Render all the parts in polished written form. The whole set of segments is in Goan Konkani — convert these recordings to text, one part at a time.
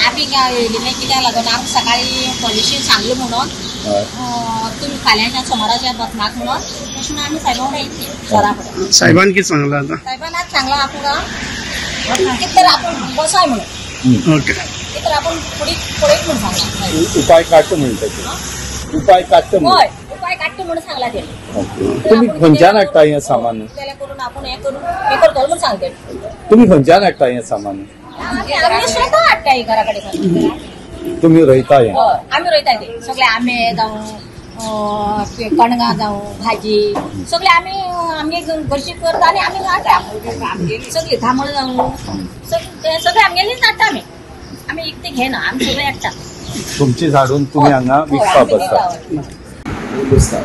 आमी येयलें कित्याक लागून आमकां सकाळी पॉलिशी सांगलें म्हणून तुमी फाल्यांच्या सोमाराच्या वचनाक म्हणून तशें आमी साहेबा वांगडा येयली सरा कडेन. साहेबान कितें सांगलां आतां? साहेबान आज सांगलां आमकां कितें तर आपूण बसय म्हणून, ओके, कितें तर आपूण फुडें पळयत म्हणून सांगलां. उपाय काडटा म्हणटा ते, उपाय काडटा म्हणून, हय उपाय काडटा म्हणून सांगलां तेणी. तुमी खंयच्यान हाडटा हें सामान? जाल्यार करून आपूण हें करून हें करतलो म्हणून सांगता. तुमी खंयच्यान हाडटा हें सामान? आमी स्वता हाडटा घरा कडेन. तुमी रोयता हें? हय आमी रोयता ते सगळे, आंबे जावं कणगां जावं भाजी सगळे आमी आमगे घरची करता आनी आमी हाडटा सगळी, धामळ जावं सगळे आमगेलीच हाडटा आमी, आमी इकते घेना, आमी सगळे हाडटा. तुमची झाडून तुमी हांगा विकपाक बसता? बसता.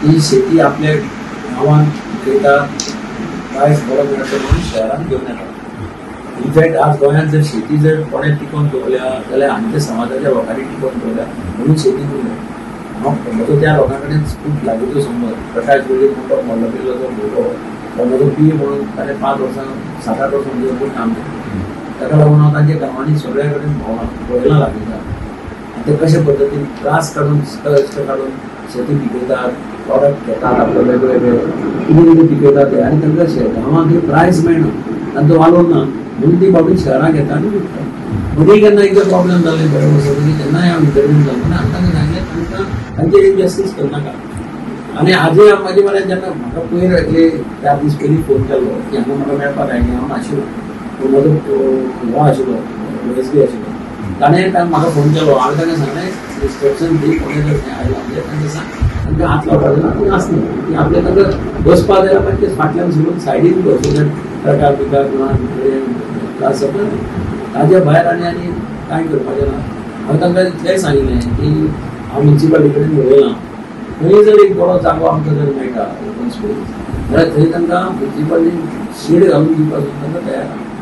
ही शेती आपल्या गांवांत पिकयता, प्रायस बरो मेळटा म्हणून शहरांत घेवन येता. इनफॅक्ट आज गोंयांत जर शेती जर कोणें टिकोवन दवरल्या जाल्यार आमच्या समाजाच्या लोकांनी टिकोवन दवरल्या म्हणून शेती उरल्या. हांव म्हजो त्या लोकां कडेन खूब लागींचो संबंद. प्रकाश वेळीप म्हणटो मल्लपिल्लो जो भुरगो तो म्हजो पी म्हणून ताणें 5 वर्सां 7-8 वर्सां म्हजे बरोबर काम केलें. ताका लागून हांव तांच्या गांवांनी सगळ्या कडेन भोंवलां, पळयलां लागींच्यान आनी ते कशे पद्दतीन त्रास काडून कश्ट काडून शेती पिकयतात, प्रॉडक्ट घेतात आपले वेगळे वेगळे कितें कितें पिकयतात ते, आनी तांकां गांवांत प्रायस मेळना, तांचो वालोर ना म्हणून ती बाबडी शहरांत घेता आनी विकता. मदीं केन्ना एकदां प्रॉब्लेम जाले बरे वर्सां पयलीं तेन्नाय हांव इंटरव्यू जालो आनी हांव तांकां सांगलें तांकां तांचेर इनजस्टीस करनाका. आनी आजूय म्हाजे मरे जेन्ना म्हाका पयर एक 4 दीस पयलीं फोन केल्लो की हांगा म्हाका मेळपाक आयलें, हांव नाशिल्लो, पूण म्हजो हो आशिल्लो एस बी आशिल्लो, ताणें म्हाका फोन केलो. हांवें तांकां सांगलें इन्स्ट्रक्शन दी, कोणें जर खंय आयलो म्हणजे तांकां सांग तांकां हात लावपाचो ना, पूण आसना की आपल्या तांकां बसपा जाल्यार मागीर ते फाटल्यान सरून सायडीन बसून ट्रकार बिकार त्रास जाता ताज्या भायर आनी आनी कांय करपाचें ना. हांवें तांकां इतलेंय सांगिल्लें की हांव म्युनिसिपालिटी कडेन उलयलां, थंय जर एक बरो जागो आमकां जर मेळटा ओपन स्पेस जाल्यार थंय तांकां म्युनिसिपालिटीन शेड घालून दिवपाक तांकां तयार आहा.